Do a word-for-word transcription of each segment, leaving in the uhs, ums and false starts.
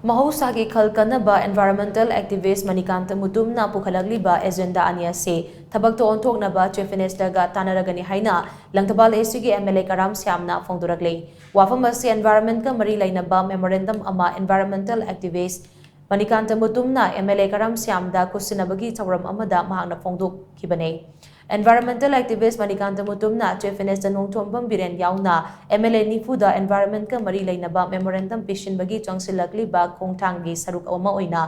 ꯃꯍꯧꯁꯥꯒꯤ ꯈꯜ ꯀꯟꯅꯕ environmental activist Manikanta ꯃꯨꯇꯨꯝꯅ ꯄꯨꯈꯠꯂꯛꯂꯤꯕ agenda ꯑꯅꯤ ꯑꯁꯤ ꯊꯕꯛꯇ ꯑꯣꯟꯊꯣꯛꯅꯕ Chief Ministerꯒ ꯇꯥꯟꯅꯔꯒꯅꯤ ꯍꯥꯏꯅ ꯂꯪꯊꯕꯥꯜ ACꯒꯤ MLA ꯀꯔꯥꯝ ꯁ꯭ꯌꯥꯝꯅ ꯐꯣꯡꯗꯣꯔꯛꯂꯤ꯫ ꯋꯥꯐꯝ ꯑꯁꯤ environmentꯀ ꯃꯔꯤ ꯂꯩꯅꯕ memorandum ꯑꯃ environmental activist ꯃꯅꯤꯀꯥꯟꯇ ꯃꯨꯇꯨꯝꯅ MLA ꯀꯔꯥꯝ ꯁ꯭ꯌꯥꯝꯗ ꯈꯨꯠꯁꯤꯟꯅꯕꯒꯤ ꯊꯧꯔꯝ ꯑꯃꯗ ꯃꯍꯥꯛꯅ ꯐꯣꯡꯗꯣꯛꯈꯤꯕꯅꯤ꯫ Environmental activist Manikanta ꯃꯨꯇꯨꯝꯅ Chief Minister Nongthombam Biren ꯌꯥꯎꯅ MLA ꯅꯤꯐꯨꯗ environmentꯀ ꯃꯔꯤ ꯂꯩꯅꯕ memorandum ꯄꯤꯁꯤꯟꯕꯒꯤ ꯆꯪꯁꯤꯜꯂꯛꯂꯤꯕ ꯈꯣꯡꯊꯥꯡꯒꯤ ꯁꯔꯨꯛ ꯑꯃ ꯑꯣꯏꯅ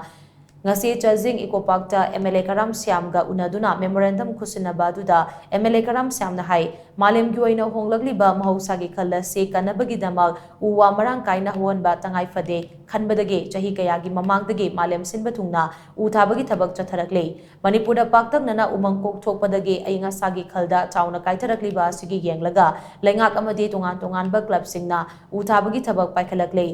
ꯉꯁꯤ ꯆꯥꯖꯤꯡ Eco Parkꯇ MLA ꯀꯔꯥꯝ ꯁ꯭ꯌꯥꯝꯒ ꯎꯅꯗꯨꯅ memorandum ꯈꯨꯠꯁꯤꯟꯅꯕ ꯑꯗꯨꯗ MLA ꯀꯔꯥꯝ ꯁ꯭ꯌꯥꯝꯅ ꯍꯥꯏ, ꯃꯥꯂꯦꯝꯒꯤ ꯑꯣꯏꯅ ꯍꯣꯡꯂꯛꯂꯤꯕ ꯃꯍꯧꯁꯥꯒꯤ ꯈꯜ ꯑꯁꯤ ꯀꯟꯅꯕꯒꯤꯗꯃꯛ ꯎ ꯋꯥ ꯃꯔꯥꯡ ꯀꯥꯏꯅ ꯍꯧꯍꯟꯕ ꯇꯉꯥꯏ ꯐꯗꯦ ꯈꯟꯕꯗꯒꯤ ꯆꯍꯤ ꯀꯌꯥꯒꯤ ꯃꯃꯥꯡꯗꯒꯤ ꯃꯥꯂꯦꯝ ꯁꯤꯟꯕ ꯊꯨꯡꯅ ꯎ ꯊꯥꯕꯒꯤ ꯊꯕꯛ ꯆꯠꯊꯔꯛꯂꯤ꯫ ꯃꯅꯤꯄꯨꯔꯗ ꯄꯥꯛꯇꯛꯅꯅ ꯎꯃꯪ ꯀꯣꯛꯊꯣꯛꯄꯗꯒꯤ ꯑꯏꯪ ꯑꯁꯥꯒꯤ ꯈꯜꯗ ꯆꯥꯎꯅ ꯀꯥꯏꯊꯔꯛꯂꯤꯕ ꯑꯁꯤꯒꯤ ꯌꯦꯡꯂꯒ ꯂꯩꯉꯥꯛ ꯑꯃꯗꯤ ꯇꯣꯉꯥꯟ ꯇꯣꯉꯥꯟꯕ clubꯁꯤꯡꯅ ꯎ ꯊꯥꯕꯒꯤ ꯊꯕꯛ ꯄꯥꯏꯈꯠꯂꯛꯂꯤ꯫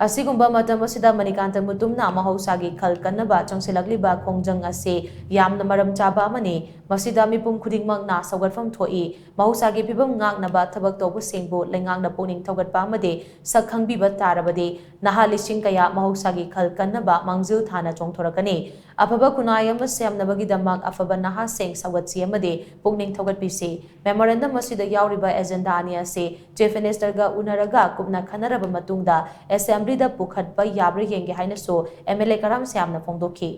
ꯑꯁꯤꯒꯨꯝꯕ ꯃꯇꯝ ꯑꯁꯤꯗ ꯃꯅꯤꯀꯥꯟꯇ ꯃꯨꯇꯨꯝꯅ ꯃꯍꯧꯁꯥꯒꯤ ꯈꯜ ꯀꯟꯅꯕ ꯆꯪꯁꯤꯜꯂꯛꯂꯤꯕ ꯈꯣꯡꯖꯪ ꯑꯁꯤ ꯌꯥꯝꯅ ꯃꯔꯝ ꯆꯥꯕ ꯑꯃꯅꯤ꯫ ꯃꯁꯤꯗ ꯃꯤꯄꯨꯝ ꯈꯨꯗꯤꯡꯃꯛꯅ ꯁꯧꯒꯠꯐꯝ ꯊꯣꯛꯏ꯫ ꯃꯍꯧꯁꯥꯒꯤ ꯐꯤꯕꯝ ꯉꯥꯛꯅꯕ ꯊꯕꯛ ꯇꯧꯕꯁꯤꯡꯕꯨ ꯂꯩꯉꯥꯛꯅ ꯄꯨꯛꯅꯤꯡ ꯊꯧꯒꯠꯄ ꯑꯃꯗꯤ ꯁꯛ ꯈꯪꯕꯤꯕ ꯇꯥꯔꯕꯗꯤ ꯅꯍꯥ ꯂꯤꯁꯤꯡ ꯀꯌꯥ ꯃꯍꯧꯁꯥꯒꯤ ꯈꯜ ꯀꯟꯅꯕ ꯃꯥꯡꯖꯤꯜ ꯊꯥꯅ ꯆꯣꯡꯊꯣꯔꯛꯀꯅꯤ꯫ ꯑꯐꯕ ꯈꯨꯟꯅꯥꯏ ꯑꯃ ꯁꯦꯝꯅꯕꯒꯤꯗꯃꯛ ꯑꯐꯕ ꯅꯍꯥꯁꯤꯡ ꯁꯧꯒꯠꯁꯤ ꯑꯃꯗꯤ ꯄꯨꯛꯅꯤꯡ ꯊꯧꯒꯠꯄꯤꯁꯤ꯫ Memorandum ꯑꯁꯤꯗ ꯌꯥꯎꯔꯤꯕ agenda ꯑꯅꯤ ꯑꯁꯤ Chief Ministerꯒ ꯎꯅꯔꯒ ꯀꯨꯞꯅ ꯈꯟꯅꯔꯕ ꯃꯇꯨꯡꯗ Assemblyꯗ ꯄꯨꯈꯠꯄ ꯌꯥꯕ꯭ꯔꯥ ꯌꯦꯡꯒꯦ ꯍꯥꯏꯅꯁꯨ MLA ꯀꯔꯥꯝ ꯁ꯭ꯌꯥꯝꯅ ꯐꯣꯡꯗꯣꯛꯈꯤ꯫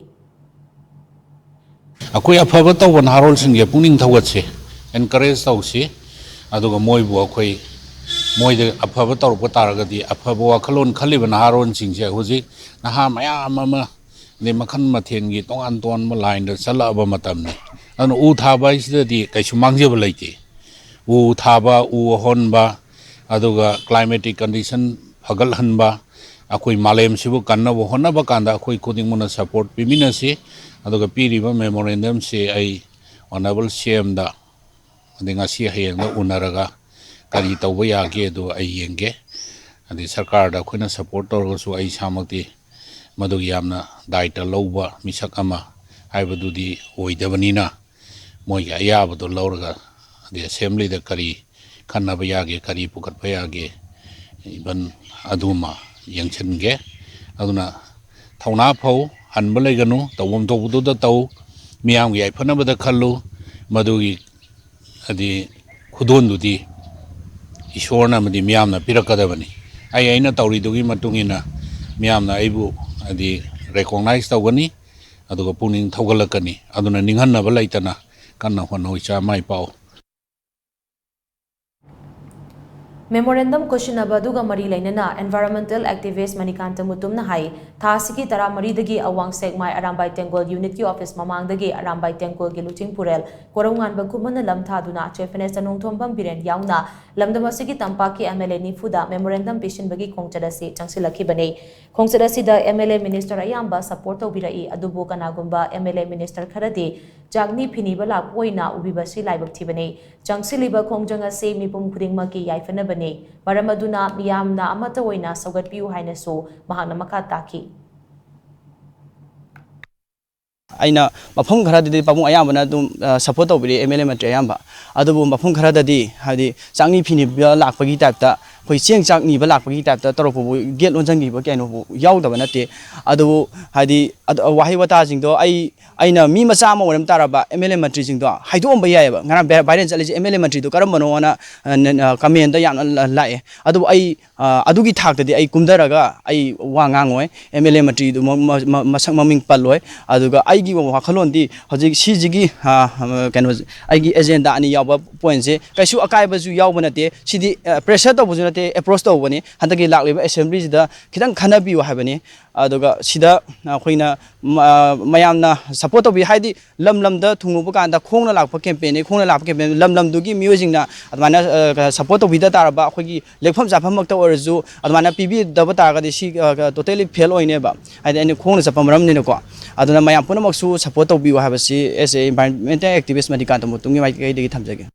ꯑꯩꯈꯣꯏ ꯑꯐꯕ ꯇꯧꯕ ꯅꯍꯥꯔꯣꯜꯁꯤꯡꯁꯦ ꯄꯨꯛꯅꯤꯡ ꯊꯧꯒꯠꯁꯤ, encourage ꯇꯧꯁꯤ, ꯑꯗꯨꯒ ꯃꯣꯏꯕꯨ ꯑꯩꯈꯣꯏ, ꯃꯣꯏꯗ ꯑꯐꯕ ꯇꯧꯔꯛꯄ ꯇꯥꯔꯒꯗꯤ, ꯑꯐꯕ ꯋꯥꯈꯜꯂꯣꯟ ꯈꯜꯂꯤꯕ ꯅꯍꯥꯔꯣꯜꯁꯤꯡꯁꯦ ꯍꯧꯖꯤꯛ ꯅꯍꯥ ꯃꯌꯥꯝ ꯑꯃ, ꯑꯗꯩ ꯃꯈꯜ ꯃꯊꯦꯜꯒꯤ ꯇꯣꯉꯥꯟ ꯇꯣꯉꯥꯟꯕ lineꯗ ꯆꯠꯂꯛꯑꯕ ꯃꯇꯝꯅꯤ꯫ ꯑꯗꯨꯅ ꯎ ꯊꯥꯕ ꯍꯥꯏꯁꯤꯗꯗꯤ ꯀꯩꯁꯨ ꯃꯥꯡꯖꯕ ꯂꯩꯇꯦ꯫ ꯎ ꯊꯥꯕ, ꯎ ꯑꯍꯣꯟꯕ, ꯑꯗꯨꯒ climatic condition ꯐꯒꯠꯍꯟꯕ, ꯑꯩꯈꯣꯏ ꯃꯥꯂꯦꯝꯁꯤꯕꯨ ꯀꯟꯅꯕ ꯍꯣꯠꯅꯕ ꯀꯥꯟꯗ ꯑꯩꯈꯣꯏ ꯈꯨꯗꯤꯡꯃꯛꯅ support ꯄꯤꯃꯤꯟꯅꯁꯤ꯫ ꯑꯗꯨꯒ ꯄꯤꯔꯤꯕ memorandumꯁꯤ ꯑꯩ Honourable CMꯗ, ꯑꯗꯩ ꯉꯁꯤ ꯍꯌꯦꯡꯗ ꯎꯅꯔꯒ ꯀꯔꯤ ꯇꯧꯕ ꯌꯥꯒꯦ ꯑꯗꯨ ꯑꯩ ꯌꯦꯡꯒꯦ꯫ ꯑꯗꯩ ꯁꯔꯀꯥꯔꯗ ꯑꯩꯈꯣꯏꯅ support ꯇꯧꯔꯒꯁꯨ ꯑꯩ ꯏꯁꯥꯃꯛꯇꯤ ꯃꯗꯨꯒꯤ ꯌꯥꯝꯅ ꯗꯥꯏꯇ ꯂꯧꯕ ꯃꯤꯁꯛ ꯑꯃ ꯍꯥꯏꯕꯗꯨꯗꯤ ꯑꯣꯏꯗꯕꯅꯤꯅ, ꯃꯣꯏꯒꯤ ꯑꯌꯥꯕꯗꯣ ꯂꯧꯔꯒ, ꯑꯗꯩ Assemblyꯗ ꯀꯔꯤ ꯈꯟꯅꯕ ꯌꯥꯒꯦ, ꯀꯔꯤ ꯄꯨꯈꯠꯄ ꯌꯥꯒꯦ, even ꯑꯗꯨꯃ ꯌꯦꯡꯁꯤꯟꯒꯦ꯫ ꯑꯗꯨꯅ ꯊꯧꯅꯥ ꯐꯧ, ꯍꯟꯕ ꯂꯩꯒꯅꯨ, ꯇꯧꯐꯝ ꯊꯣꯛꯄꯗꯨꯗ ꯇꯧ, ꯃꯤꯌꯥꯝꯒꯤ ꯌꯥꯏꯐꯅꯕꯗ ꯈꯜꯂꯨ꯫ ꯃꯗꯨꯒꯤ ꯍꯥꯏꯗꯤ ꯈꯨꯗꯣꯟꯗꯨꯗꯤ ꯏꯁꯣꯔꯅ ꯑꯃꯗꯤ ꯃꯤꯌꯥꯝꯅ ꯄꯤꯔꯛꯀꯗꯕꯅꯤ꯫ ꯑꯩ ꯑꯩꯅ ꯇꯧꯔꯤꯗꯨꯒꯤ ꯃꯇꯨꯡ ꯏꯟꯅ ꯃꯤꯌꯥꯝꯅ ꯑꯩꯕꯨ ꯍꯥꯏꯗꯤ recognize ꯇꯧꯒꯅꯤ, ꯑꯗꯨꯒ ꯄꯨꯛꯅꯤꯡ ꯊꯧꯒꯠꯂꯛꯀꯅꯤ꯫ ꯑꯗꯨꯅ ꯅꯤꯡꯍꯟꯅꯕ ꯂꯩꯇꯅ ꯀꯟꯅ ꯍꯣꯠꯅꯧ, ꯏꯆꯥ, ꯃꯥꯏ ꯄꯥꯛꯑꯣ꯫ Memorandum ꯈꯨꯠꯁꯤꯟꯅꯕ ꯑꯗꯨꯒ ꯃꯔꯤ ꯂꯩꯅꯅ environmental activist ꯃꯅꯤꯀꯥꯟꯇ ꯃꯨꯇꯨꯝꯅ ꯍꯥꯏ, ꯊꯥ ꯑꯁꯤꯒꯤ ꯇꯔꯥꯃꯔꯤꯗꯒꯤ ꯑꯋꯥꯡ ꯁꯦꯛꯃꯥꯏ ꯑꯔꯥꯝꯕꯥꯏ ꯇꯦꯡꯒꯣꯜ unit ꯀꯤ office ꯃꯃꯥꯡꯗꯒꯤ ꯑꯔꯥꯝꯕꯥꯏ ꯇꯦꯡꯒꯣꯜꯒꯤ ꯂꯨꯆꯤꯡꯄꯨꯔꯦꯜ ꯀꯣꯔꯧꯉꯥꯟꯕ ꯈꯨꯃꯟꯅ ꯂꯝ ꯊꯥꯗꯨꯅ Chief Minister ꯅꯣꯡꯊꯣꯝꯕꯝ ꯕꯤꯔꯦꯟ ꯌꯥꯎꯅ ꯂꯝꯗꯝ ꯑꯁꯤꯒꯤ ꯇꯝꯄꯥꯛꯀꯤ M L A ꯅꯤꯐꯨꯗ memorandum ꯄꯤꯁꯤꯟꯕꯒꯤ ꯈꯣꯡꯆꯠ ꯑꯁꯤ ꯆꯪꯁꯤꯜꯂꯛꯈꯤꯕꯅꯤ꯫ ꯈꯣꯡꯆꯠ ꯑꯁꯤꯗ M L A minister ꯑꯌꯥꯝꯕ support ꯇꯧꯕꯤꯔꯛꯏ, ꯑꯗꯨꯕꯨ ꯀꯅꯥꯒꯨꯝꯕ M L A minister ꯈꯔꯗꯤ ꯆꯥꯛꯅꯤ ꯐꯤꯅꯤꯕ ꯂꯥꯛꯄ ꯑꯣꯏꯅ ꯎꯕꯤꯕꯁꯤ ꯂꯥꯏꯕꯛ ꯊꯤꯕꯅꯤ꯫ ꯆꯪꯁꯤꯜꯂꯤꯕ ꯈꯣꯡꯖꯪ ꯑꯁꯤ ꯃꯤꯄꯨꯝ ꯈꯨꯗꯤꯡꯃꯛꯀꯤ ꯌꯥꯏꯐꯅꯕꯅꯤ꯫ ꯃꯔꯝ ꯑꯗꯨꯅ ꯃꯤꯌꯥꯝꯅ ꯑꯃꯠꯇ ꯑꯣꯏꯅ ꯁꯧꯒꯠꯄꯤꯌꯨ ꯍꯥꯏꯅꯁꯨ ꯃꯍꯥꯛꯅ ꯃꯈꯥ ꯇꯥꯈꯤ꯫ ꯑꯩꯅ ꯃꯐꯝ ꯈꯔꯗꯗꯤ ꯄꯥꯕꯨꯡ ꯑꯌꯥꯝꯕꯅ ꯑꯗꯨꯝ, ꯑ, support ꯇꯧꯕꯤꯔꯛꯑꯦ, M L A ꯃꯟꯇ꯭ꯔꯤ ꯑꯌꯥꯝꯕ꯫ ꯑꯗꯨꯕꯨ ꯃꯐꯝ ꯈꯔꯗꯗꯤ ꯍꯥꯏꯗꯤ ꯆꯥꯛꯅꯤ ꯐꯤꯅꯤꯕ ꯂꯥꯛꯄꯒꯤ type ꯇ, ꯑꯩꯈꯣꯏ ꯆꯦꯡ ꯆꯥꯛ ꯅꯤꯕ ꯂꯥꯛꯄꯒꯤ type ꯇ ꯇꯧꯔꯛꯄꯕꯨ, gate ꯂꯣꯟꯁꯤꯟꯈꯤꯕ ꯀꯩꯅꯣꯕꯨ ꯌꯥꯎꯗꯕ ꯅꯠꯇꯦ꯫ ꯑꯗꯨꯕꯨ ꯍꯥꯏꯗꯤ ꯑꯗ-, ꯋꯥꯍꯩ ꯋꯥꯇꯥꯁꯤꯡꯗꯣ ꯑꯩ, ꯑꯩꯅ ꯃꯤ ꯃꯆꯥ ꯑꯃ ꯑꯣꯏꯔꯝ ꯇꯥꯔꯕ M L A ꯃꯟꯇ꯭ꯔꯤꯁꯤꯡꯗꯣ ꯍꯥꯏꯗꯣꯛꯑꯝꯕ ꯌꯥꯏꯑꯕ꯫ ꯉꯔꯥꯡ vi-, viral ꯆꯠꯂꯤꯁꯦ M L A ꯃꯟꯇ꯭ꯔꯤꯗꯣ ꯀꯔꯝꯕꯅꯣꯅ, ꯑ, ꯅ-, ꯑ, comment ꯗ ꯌꯥꯝꯅ ꯂ-, ꯂꯥꯛꯑꯦ꯫ ꯑꯗꯨꯕꯨ ꯑꯩ ꯑ, ꯑꯗꯨꯒꯤ ꯊꯥꯛꯇꯗꯤ ꯑꯩ ꯀꯨꯝꯊꯔꯒ ꯑꯩ ꯋꯥ ꯉꯥꯡꯉꯣꯏ, M L A ꯃꯟꯇ꯭ꯔꯤꯗꯨ ꯃ-, ꯃ-, ꯃ-, ꯃꯁꯛ ꯃꯃꯤꯡ ꯄꯜꯂꯣꯏ꯫ ꯑꯗꯨꯒ ꯑꯩꯒꯤ ꯋꯥꯈꯜꯂꯣꯟꯗꯤ ꯍꯧꯖꯤꯛ ꯁꯤꯁꯤꯒꯤ, ꯑ, ꯀꯩꯅꯣ, ꯑꯩꯒꯤ agenda ꯑꯅꯤ ꯌꯥꯎꯕ point ꯁꯦ ꯀꯩꯁꯨ ꯑꯀꯥꯏꯕꯁꯨ ꯌꯥꯎꯕ ꯅꯠꯇꯦ꯫ ꯁꯤꯗꯤ, ꯑ, pressure ꯇꯧꯕꯁꯨ ꯅꯠꯇꯦ, approach ꯇꯧꯕꯅꯤ꯫ ꯍꯟꯗꯛꯀꯤ ꯂꯥꯛꯂꯤꯕ assembly ꯁꯤꯗ ꯈꯤꯇꯪ ꯈꯟꯅꯕꯤꯌꯨ ꯍꯥꯏꯕꯅꯤ꯫ ꯑꯗꯨꯒ ꯁꯤꯗ ꯑꯩꯈꯣꯏꯅ ꯃ-, ꯃꯌꯥꯝꯅ support ꯇꯧꯕꯤ, ꯍꯥꯏꯗꯤ ꯂꯝ ꯂꯝꯗ ꯊꯨꯡꯉꯨꯕ ꯀꯥꯟꯗ ꯈꯣꯡꯅ ꯂꯥꯛꯄ campaign ꯅꯤ, ꯈꯣꯡꯅ ꯂꯥꯛꯄ campaign, ꯂꯝ ꯂꯝꯗꯨꯒꯤ ꯃꯤꯑꯣꯏꯁꯤꯡꯅ ꯑꯗꯨꯃꯥꯏꯅ, ꯑ, support ꯇꯧꯕꯤꯗ ꯇꯥꯔꯕ, ꯑꯩꯈꯣꯏꯒꯤ ꯂꯦꯛꯐꯝ ꯆꯥꯐꯝꯃꯛꯇ ꯑꯣꯏꯔꯁꯨ ꯑꯗꯨꯃꯥꯏꯅ ꯄꯤꯕꯤꯗꯕ ꯇꯥꯔꯒꯗꯤ ꯁꯤ, ꯑ, totally fail ꯑꯣꯏꯅꯦꯕ꯫ ꯍꯥꯏꯗꯤ ꯑꯩꯅ ꯈꯣꯡꯅ ꯆꯠꯄ ꯃꯔꯝꯅꯤꯅꯀꯣ꯫ ꯑꯗꯨꯅ ꯃꯌꯥꯝ ꯄꯨꯝꯅꯃꯛꯁꯨ support ꯇꯧꯕꯤꯌꯨ ꯍꯥꯏꯕꯁꯤ as a environmental activist Manikanta ꯃꯨꯇꯨꯝꯒꯤ ꯃꯥꯏꯀꯩꯗꯒꯤ ꯊꯝꯖꯒꯦ꯫